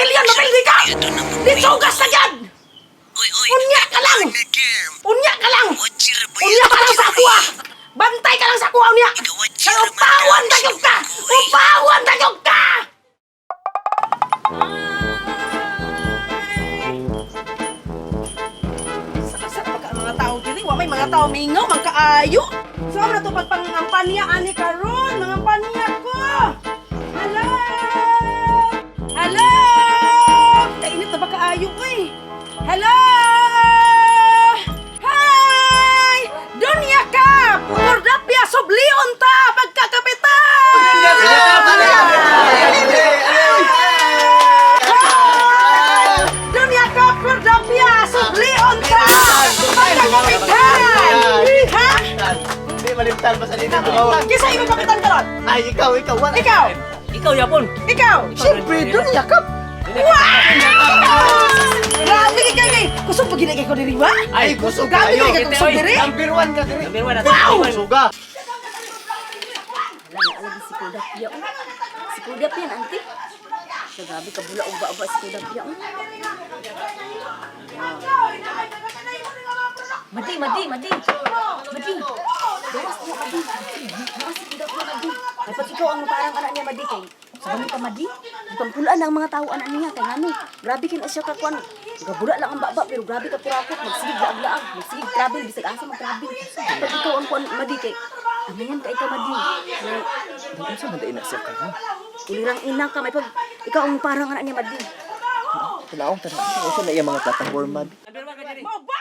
million, mapildi ka! Ditsugas na yan! Unya ka lang! Unya ka lang! Unya ka lang sa ako ah! Bantay ka lang sa ako ah, unya! Kaya upawan tayog ka! Upawan tayog ka! Sa pagka mga tao diri, wa may mga tao mingaw, magkaayo. So na to pagpangampanya ani karon, mga panya ko. Hello! Hello! Kainit na ba kaayo uy? Hello! Hi! Dunya ka! Kordapia sublion ta pagkakapitan! Hi! Dunya ka! Kordapia sublion ta pagkakapitan! Ha? Hindi, malimtan pa sa dito. Tumawag. Kisa imo kapitan karon? Ay, ikaw, ikaw. Wala. Ikaw! Ikaw yapon. Ikaw! Siyempre, dunya ka. Wow! Grabe kay kay! Kusog pa gid ko diri ba? Ay, kusog Grabe kayo. kay kusog diri. Number one ka diri. Number one na. Wow! Suga. Wala na lagi si Kudapia. Oh. Si Kudapia na, auntie. Siya grabe kabula og baba si Kudapia. Oh. Madi, madi, madi. Madi. Gawas niya, madi. Gawas si Kudapia, madi. Dapat ikaw ang parang anak niya, madi. Kay, sa bami pa, madi. Ipangpulaan ang mga tao anak niya. Kay ngano, grabe kin siya kakuan. Gabula lang ang baba, pero grabe ka purakot. Magsigig laag-laag. Magsigig travel. Bisag asa mag-travel. Dapat ikaw ang kuan, madi. Kay, ano kay ikaw, madi. Unsa man dai na siya karon? Ulirang ina ka, may pag ikaw ang parang anak niya, madi. Tanaw, tanaw. Unsa na iya mga plataforma? Number one ka diri. Mao ba?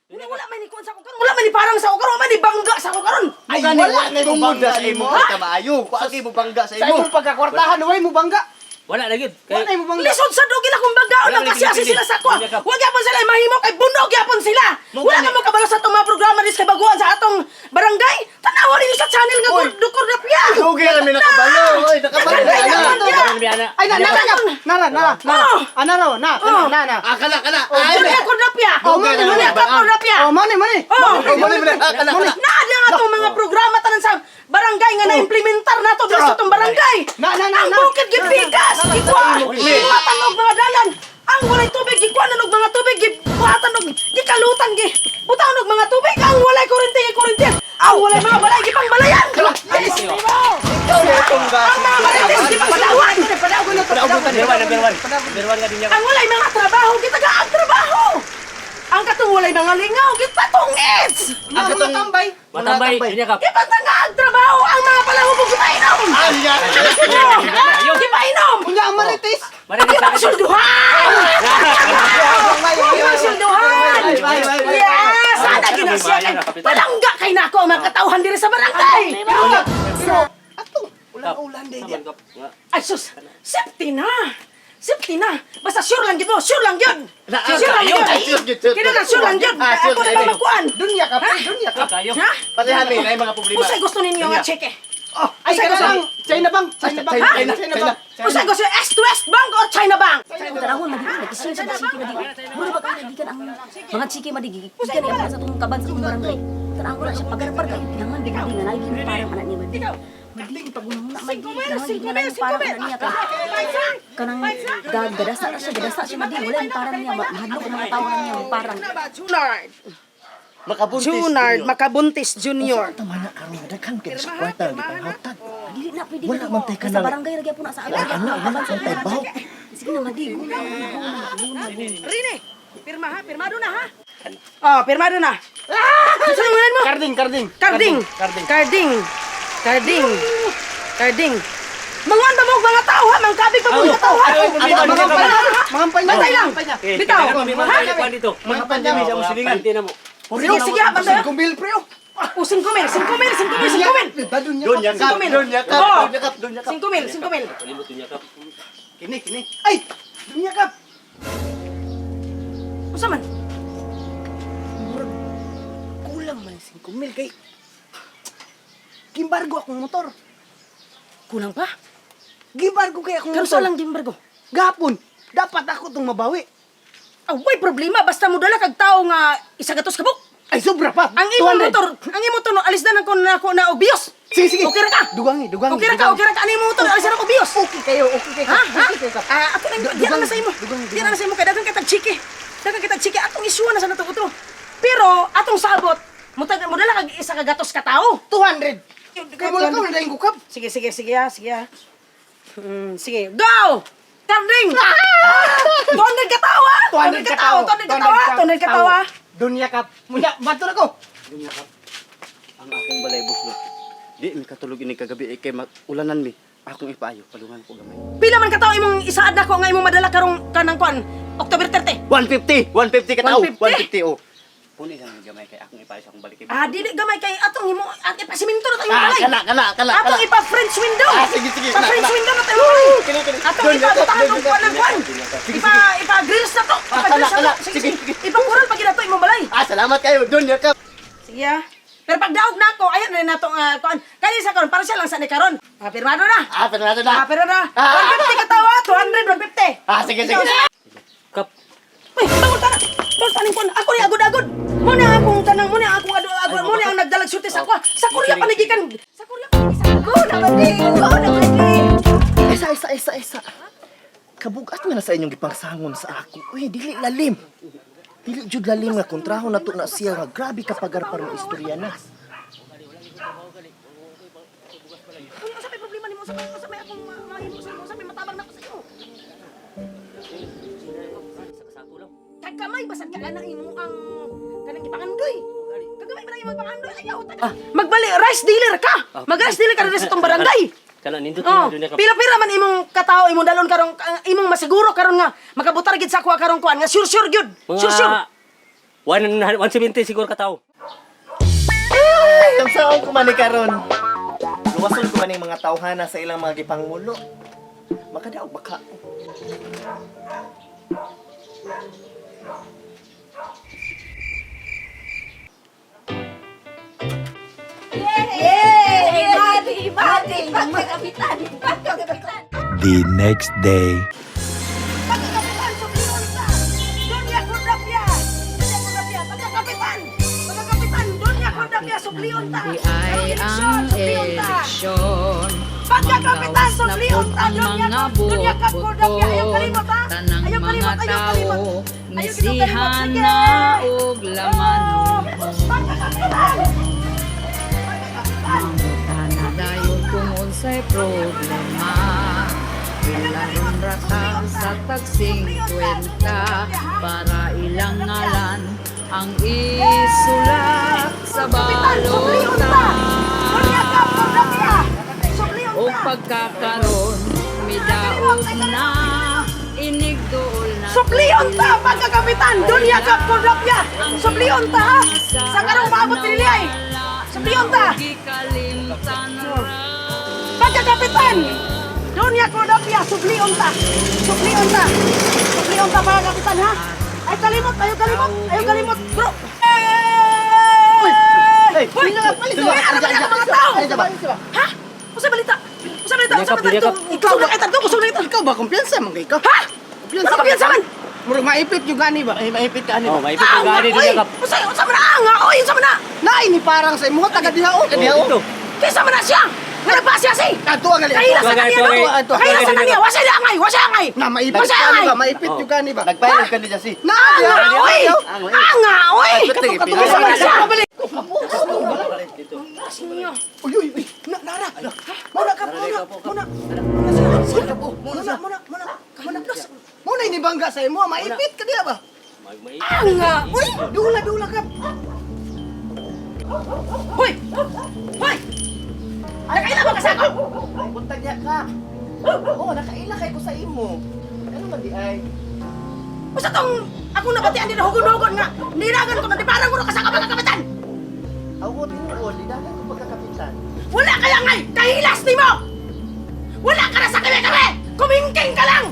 Wala wala man ni kuan sa ako karon. Wala man ni parang sa ako karon, wala man ni bangga sa ako karon. Ay, wala na mo bangga sa imo. Ka maayo. Kuagi mo bangga sa Sa imo. imong pagkakwartahan, way mo bangga. Wala na gyud. Wala mo bangga. Lisod sa dugil akong banggaon Wala ang kasi ni sila sa ako. Dunya ka. Wa gyapon sila mahimo kay bunog gyapon sila. Wala ka mo kabalo sa atong mga programa dis kay baguhan sa atong barangay. Tanawa ninyo sa channel nga dukur na piya. Dugay ra mi nakabalo. Oy, nakabalo. Ana. Ay, na, na, na, nara, nara, nara. Oh. Ah, nara, na, Oh. na, na. Ah, kana, kana. Ay, Dunya kur na piya. Oh, mani, mani. Dunya ka kur na piya. Oh, mani, mani. Oh. Oh, mali, mali. Ah, kana, kana. Naa na nga atong mga programa tanan sa barangay nga na-implementar na to sa atong barangay. Na, na, na, Ang na. bukid gipikas, gikuha, gikuhatan og mga dalan. Ang walay tubig gikuha og mga tubig, gibuhatan og gikalutan gi. Butangan og mga tubig, ang walay kuryente gikuryente. Ang walay mga balay gipangbalayan. Ikaw na itong gas. Ang mga marites gipanglawan. Number one, number one. Number one ka din Ang walay mga trabaho gitagaang trabaho. Ang katong walay mga lingaw gipatungits. Ang katong tambay. Matambay, dunya ka. Gipatangaang trabaho ang mga palahubog gipainom. Ay, yan. Gipainom. Unya ang marites. Marinig sa akin. Gipangsulduhan! Gipangsulduhan! Ay, ay, ay, ay. Yes! Sana ginasya kay palangga kay nako ang mga katawhan diri sa barangay. Pero atong ulan-ulan day Saman ka. Ay sus, safety na. Safety na. Basta sure lang gid mo, sure lang gyud. Sure lang gyud. Ay, sure gyud, sure Kina na sure lang gyud. Ah, sure Ako na gyud. ba magkuan? Dunya ka, pre, dunya ka. Kayo. Ha? Pati hami, na mga problema. Usay gusto ninyo nga cheque? Oh, ay Unsay kana gusto? lang. China Bank, China Bank. China, China China. Bank. Usay gusto East to West Bank or China Bank? Kung tanawon, madi, nag-isin sa chiki, madi. Mura ba kayo nagikan ang mga chiki, madi, gikan niya sa itong kaban sa itong barangay. Tanawon na siya, pagarapar kayo, kinangan, di madi, nga lagi yung parang anak niya, madi. Madi, pag-unang na, madi, kinangan, di nga yung parang anak niya, kay kanang gadasa na siya, gadasa siya, madi, wala yung parang niya, mahadlok ang mga tao na niya, ang parang. Junard. Makabuntis. Junard Makabuntis Junior. Tama na karon daghan kay sa kwarta gipanghatag. Dili na, pwede Wala man tay Sa kanang- barangay, lagi po na sa Wala na, wala man tay baw. Sige na, madi, guna, madi, guna, guna, guna. Rine, pirma ha, pirmado na ha. Oh, pirmado na. Ah! Saan mo? Karding, karding. Karding. Karding. Karding. Karding. Karding. Manguan ba mo og mga tao ha? Mangkabig pa mo mga tao ha? Mga panya, mga panya. Bantay lang. Bitaw. Ha? Dito. Mga pandemi sa musilingan. Pante na mo. Sige, sige ha, bantay. Kung bill pre, oh. Oh, 5 mil, 5 mil, 5 mil, 5 mil. Dunya Dunya ka. kap, 5 mil. dunya kap, Oh. dunya kap, dunya kap. 5 mil, 5 mil. Kalimot dunya ka. Kini, kini. Ay, dunya ka. Usa man? Kulang man 5 mil kay Gimbargo akong motor. Kulang pa? Gimbargo kay akong Karon motor. sa lang gimbargo. Gapon, dapat ako tong mabawi. Away problema basta mo dala kag tawo nga isa gatos kabuk. Ay, sobra pa. Ang imong 200. motor, ang imong motor no, alis na nang ko na ako na og bios. Sige, sige. Okay ra ka? Dugangi, dugangi. Okay ra ka, okay ra ka. Ano yung motor? Alisan ako bios. Okay kayo, okay kayo. Ha? Ha? Okay kayo. Ah, ato nang diyan na sa imo. Dugangi, Diyan na sa imo kay daghan kitag chiki. Daghan kitag chiki atong isuwa na sa natong utro. Pero atong sabot, mutag mo dala kag isa ka gatos ka tawo. 200. Kay mo lang ka na kap. Sige, sige, sige ha, sige ha. Sige, go! Karding! 200 ka tawo ha! 200 ka tawo, 200 ka tawo, 200 ka tawo. Dunya kap. Munya, bato na ko. Dunya kap. Ang akong balay buslo. Di mi katulog ini kagabi eh, kay ulanan mi. Akong ipaayo palungan ko gamay. Pila man ka tawo imong isaad nako nga imong madala karong kanang kuan October 30. 150, 150 ka tao. 150? 150 oh. Puni lang gamay kay akong ipaayo sa akong balik. Ah, dili gamay kay atong himo at ipasimento na tayo Ah, balay. kana kana kana. Atong ipa French window. Ah, sige, sige, Pa kana, French kana. window na tayo balay. Kini, kini. Atong Doon, ipa doon, butangan doon, og kuan ng kuan. doon, doon. Sige, Ipa ipa grills na to. Ah, Ipa kana, grills na kana. to. Sige, Sige, sige. Ipa kural pag to imong balay. Ah, salamat kayo. Dunya kap. Sige ah. Pero pag daog na ako, ayan na nato nga kuan. Kani sa karon para siya lang sa ni karon. Ah, pirmado na. Ah, pirmado na. Ah, pirmado na. Ah. 150 ka tawo, 200, 150. Ah, sige, sige. Kap. Uy, bangol ta na. Bangol ta ning kuan. Ako ni agod-agod. Mo na akong kanang mo na akong agod-agod. Mo na ang nagdalag sulti sa ako. Sa Korea pa nagikan. Sa Korea pa nagikan. Go na madi! Go na madi! Isa, isa, isa, isa. Kabugat man na sa inyong gipangsangon sa ako. Uy, dili lalim. Dili jud lalim nga kontraho na to na siya nga grabe ka pagar para istorya na. Uy, unsa may problema nimo? Unsa may akong mahimo sa imo? Unsa may matabang nako sa imo? Kagamay basad ka ana imo ang kanang gipangandoy. Kagamay ba na imong gipangandoy? Ayaw ta. Ah, magbali rice dealer ka. Mag rice dealer ka diri sa tong barangay. Kana nindot Oh, ni dunya kap. pila-pila man imong katao imong dalon karong imong masiguro karon nga makabutar gid sa kuha karong kuan nga sure sure gyud. Sure sure. Mga 170 siguro ka tao. Ay, ang saon ko man ni karon. Luwason ko man ning mga tawhana sa ilang mga gipangulo. Makadaog baka. Yay! Madi! Madi! Pagkakapitan! Pagkakapitan! The next day. Pagkakapitan sublion ta. Dunya kordapya. Dunya kordapya. Pagkakapitan. Pagkakapitan dunya kordapya sublion ta. Di ay Karong eleksyon, ang sublion ta. eleksyon. Pagkakapitan Magawas na sublion po ta. ang Dunya mga dunya kordapya. Ayaw kalimot ha. Tanang Ayaw mga kalimot, ayaw kalimot. tao Ayaw gid kalimot. Ngisihan Sige. na og laman. Oh, Pagkakapitan. Mangutana dayon kung unsay problema. Pilaron ra ta sa tag 50 para ilang ngalan ang isulat sa Kapitan, sublion ta. balota. Dunya kordapya. Sublion O ta. pagkakaroon, midaog na, inigdool na. Sublion ta pagkakapitan. Dunya kap kordapya. Sublion ta ha. Sa karong maabot dinili ay. Sublion ta. Gikalimtan ra. Pagkakapitan! Dunya Cordapia, sublion ta! Sublion ta! Sublion ta mga kapitan ha! Ay kalimot! Ayaw kalimot! Ayaw kalimot! Bro! Hey! Hey! Hoy! Hoy! Ano ba ang mga tao? Ha? Usa balita? Usa balita? Usa Yakap, balita? yakap. Ikaw na kita kusog na kita. Ikaw ba kumpiyansa man kay ka? Ha? Ano kumpiyansa man? Murag maipit yung gani ba? Ay, maipit ka ani Oh, ba? maipit ka gani oy! dunya kap. Usa usa man na nga oy! Usa man na! Naay ni parang sa imo taga diha oh. Oh, dito. Kaysa man na siya! Nga nagpasya si! Ato ang gali. Kaila sa kaniya no? Ato, ato. Kaila sa kaniya! Wasa siya angay! Wasa angay! Na maipit Wasa ka ni angay! ba? Maipit yung gani ba? Nagpainom ka ni Jasi. Naa diha. Anga oy! Anga oy! Kaysa man na siya! Uy uy uy. Na nara. Muna ka muna. Muna. Muna muna muna muna. Muna. Muna ini bangga sa imo, maipit ka diha ba? Anga! Uy, dula dula ka. Hoy! Hoy! Nakaila ba ka sa ako? Ay, buntag niya ka. Oo, nakaila kay ko sa imo. Ano man di ay? Basta tong ako nabatian din hugon-hugon nga. Niragan ko na di parang ko na kasaka mga kapitan. Ako tinuod, lidagan ko pagkakapitan. Wala kaya ngay! Kahilas ni mo! Wala ka na sa kami-kami! Kumingking ka lang!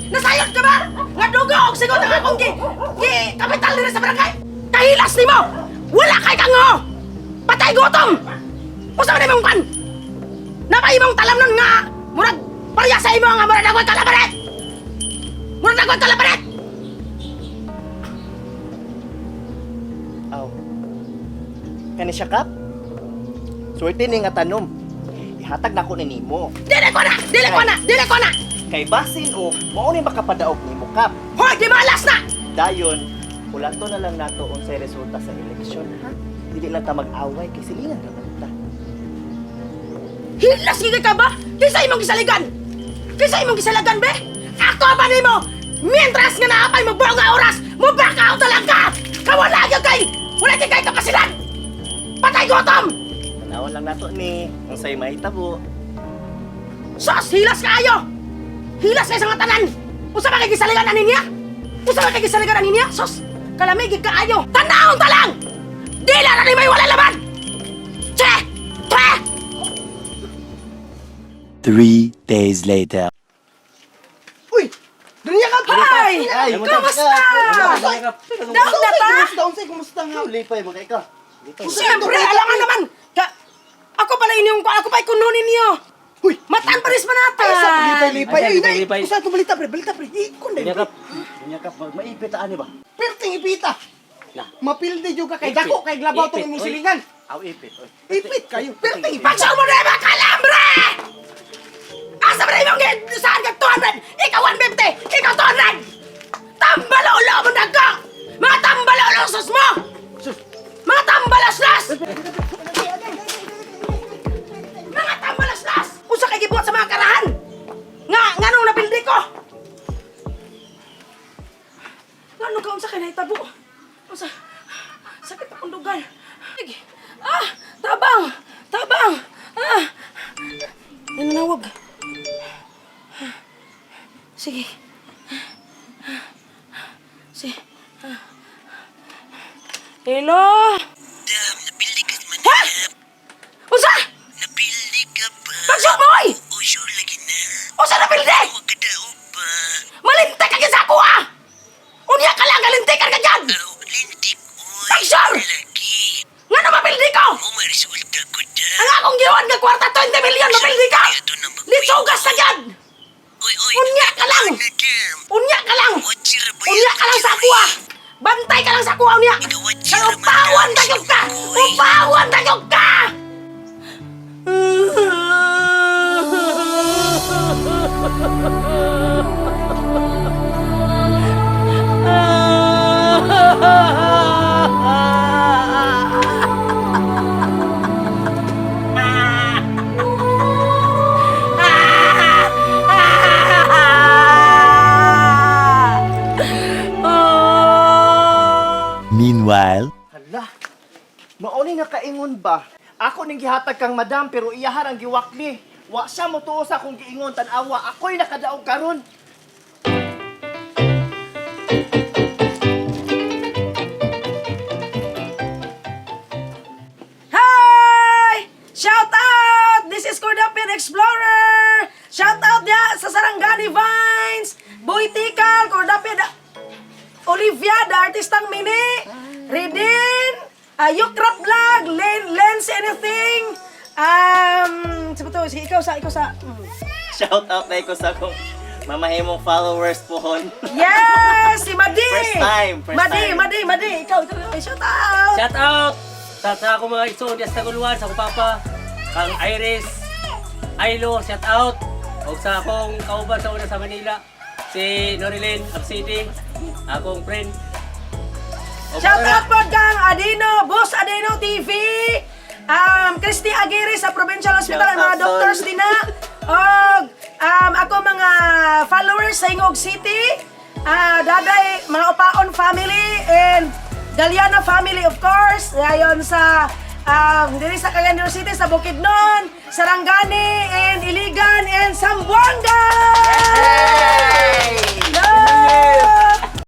Nasayod ka ba? Nga dugo og sigot ang akong gi kapital diri sa barangay! Kahilas ni mo! Wala kay kango! Patay gutom! Usa man imong kan? Napay imong talam nun nga murag parya sa imo nga murag ako'y kalabaret! Murag ako'y kalabaret! Aw. Kani siya kap? Swerte ni nga tanom. Ihatag nako ni nimo. Dili ko na! Dili ko na! Dili ko na! Kay basin o mao ni makapadaog nimo, Kap. Hoy, di malas na! Dayon, ulato na lang nato unsay resulta sa eleksyon, ha? Dili lang ta mag-away kay silingan ra man ta. Hilas gid ka ba? Kinsa imong gisaligan? Kinsa imong gisalagan, be? Ako ba nimo? Mientras nga naapay mo buong nga oras, mo back out na lang ka! Kawala gyud kay! Wala gyud kay kapasidad! Patay gutom! Tanawan lang nato ni unsay mahitabo. Sos, hilas kaayo! Hilas kay sa nga tanan! Usa ba kay gisaligan ani niya? Usa ba kay gisaligan ani niya? Sos, kalami gid kaayo! Tanawon ta lang! Dila na ni may wala laban! Che! Che! 3 days later. Uy! Dunya ka pa! Hi! Ay, Kamusta? Down na ta? Kumusta? Unsay kumusta nga? Lipay mo kay ka. Lipay. Siyempre, alangan naman! Ka ako pala inyong, ako pa ikununin niyo! Uy! Matan pares pa natin! Ay, sa lipay-lipay. Ay, Ay, nay! lipay-lipay. Usa to balita pre, balita pre. Ikon Dunya, na. Kap. Dunya ka, maipit ani ba? Perting ipita. Na. Mapildi jud ka kay Ipit. dako kay glabaw tong Ipit, imong oy. silingan. Aw ipit. Oy. Ipit kayo. Perting ipit. Pagsaw mo na mga kalambre! Asa ba na imong saan ka 200? Ikaw 150! Ikaw 200! Tambalolo mo na ka! Mga tambalolo sus mo! Mga tambalaslas! Mga tambalaslas! Usa kay gibuhat sa mga karahan! Nga, nga nung napildi ko! Nga nung ka unsa kay nahitabo? Unsa? Sakit akong dugan. Ah! Tabang! Tabang! Ah! Nananawag. Sige. Sige. Hello? Dam, napili ka man. Ha? Unsa? Napili ka ba? Pagsuot mo, oy! O sure lagi na. Unsa na pildi? Huwag ka daw ba? Malintek ka gyud sa ako, ah! Unya ka lang, galintikan ka dyan! Araw, lintik, oy. Pag-sure! Lagi. Nga na mapildi ko! Mo may resulta ko dam. Ang akong giwan nga kwarta 20 million, mapildi ka! Litsugas na dyan! Oy, oy. Unya ka lang! Ano, dam? Unya ka lang! Watcher ba Unya ka lang sa ako ah! Bantay ka lang sa ako ah, unya! Ikaw, Kay upawan tayog ka! Upawan tayog ka! Meanwhile. Hala. Mao ni nga kaingon ba? Ako ning gihatag kang madam pero iyahan ang giwakli. Wa siya motuo sa akong giingon tan-awa. Ako'y nakadaog karon. Hi! Shout out! This is Cordapin Explorer! Shout out niya sa Sarangani Vines, Boy Tikal, Cordapin, Olivia, the artistang mini, Redin, Yukrap Vlog, Len, Lens Anything, sa to, sige, ikaw sa, ikaw sa. Shout out na ko sa akong mamahimong followers pohon. Yes, si Madi! First time, first Madi, time. Madi, Madi, ikaw, ikaw, ikaw, shout out! Shout out sa akong mga igsoon diya sa Taguluan, sa akong papa, kang Iris, Ailo, shout out. Og sa akong kauban sa una sa Manila, si Norilyn Absidi, akong friend. Og Shout para- out po kang Adino, Boss Adino TV, Christy Aguirre sa Provincial Hospital, Shout ang mga out, doctors Sol. din na. Og, ako mga followers sa Ingog City, Daday, mga Upaon family, and Galiana family of course, ayon sa diri sa Cagayan de Oro City, sa Bukidnon, Sarangani, and Iligan, and Zamboanga! Yay!